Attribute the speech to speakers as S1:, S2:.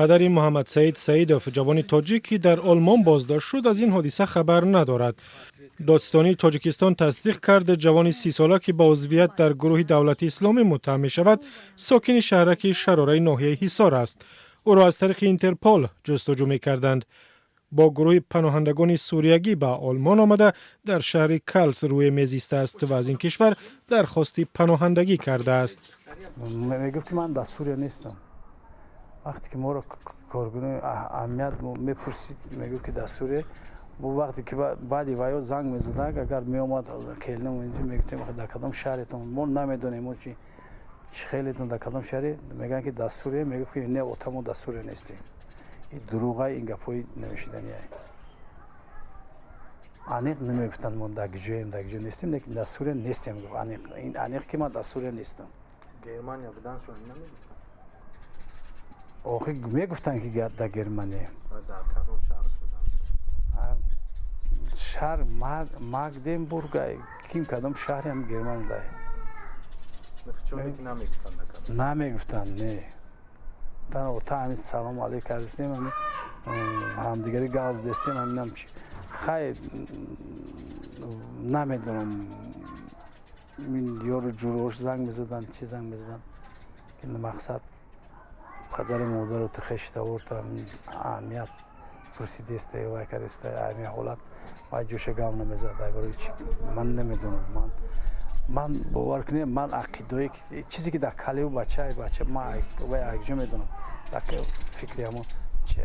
S1: Падари Муҳаммадсаид Саидов, ҷавони тоҷик, ки дар Олмон боздошт шуд, аз ин ҳодиса хабар надорад. Додситонии Тоҷикистон тасдиқ кард, ҷавони 30-сола, ки ба узвият дар гурӯҳи Давлати Исломӣ муттаҳам мешавад, сокини шаҳраки Шарораи ноҳияи Ҳисор аст. Ӯро аз тариқи Интерпол ҷустуҷӯ мекарданд. Бо гурӯҳи паноҳандагони суриягӣ ба Олмон омада, дар шаҳри Карлсруе мезистааст ва аз ин кишвар дархости паноҳандагӣ кардааст.
S2: Мегуфт, ки ман дар Сурия нестам. Вақте ки моро коркунони амният мепурсид, мегуфт, ки дар Сурия. Вақте ки баъди ваё занг мезадак, агар меомад келинам инҷо, мегуфтем, дар кадом шаҳретон, мо намедонем, мо чи чӣ хелетон, дар кадом шаҳре, мегӯянд, ки дар Сурия. Мегуфт, ки не, ота, мо дар Сурия нестем. Ин дурӯғай, ин гапҳои намешидания. Аниқ намегуфтанд, мо дар ҷоем, дар ҷо нестем, лекин дар Сурия нестем гуфт. Аниқ, ин аниқ, ки ман дар Сурия нестам.
S3: Германия буданшон намегуфтанд?
S2: Охи, мегуфтанд, ки дар Германия.
S3: Дар кадом шаҳрш буданд?
S2: Шаҳр Магдебург, ким кадом шаҳри ҳам Германия дай.
S3: Чоне ки намегуфтанд?
S2: Намегуфтанд, не. Ота, ҳамин салому алейк кардистем, ҳамин ҳамдигари гап задестем, ҳаминам чи. Хай, намедонам, ин ёру ҷурош занг мезаданд, чи занг мезаданд, ки мақсад падару модару ту, хештаворта аҳамият пурсидеста, вай кардеста. Ҳамин ҳолат вай ҷоша гап намезад. Ай барои чи, ман намедонам. Ман бовар кунем, ман ақидое, чизе ки дар калеу бача, бача ман вай акҷо медонам, дар фикри ҳамон чи.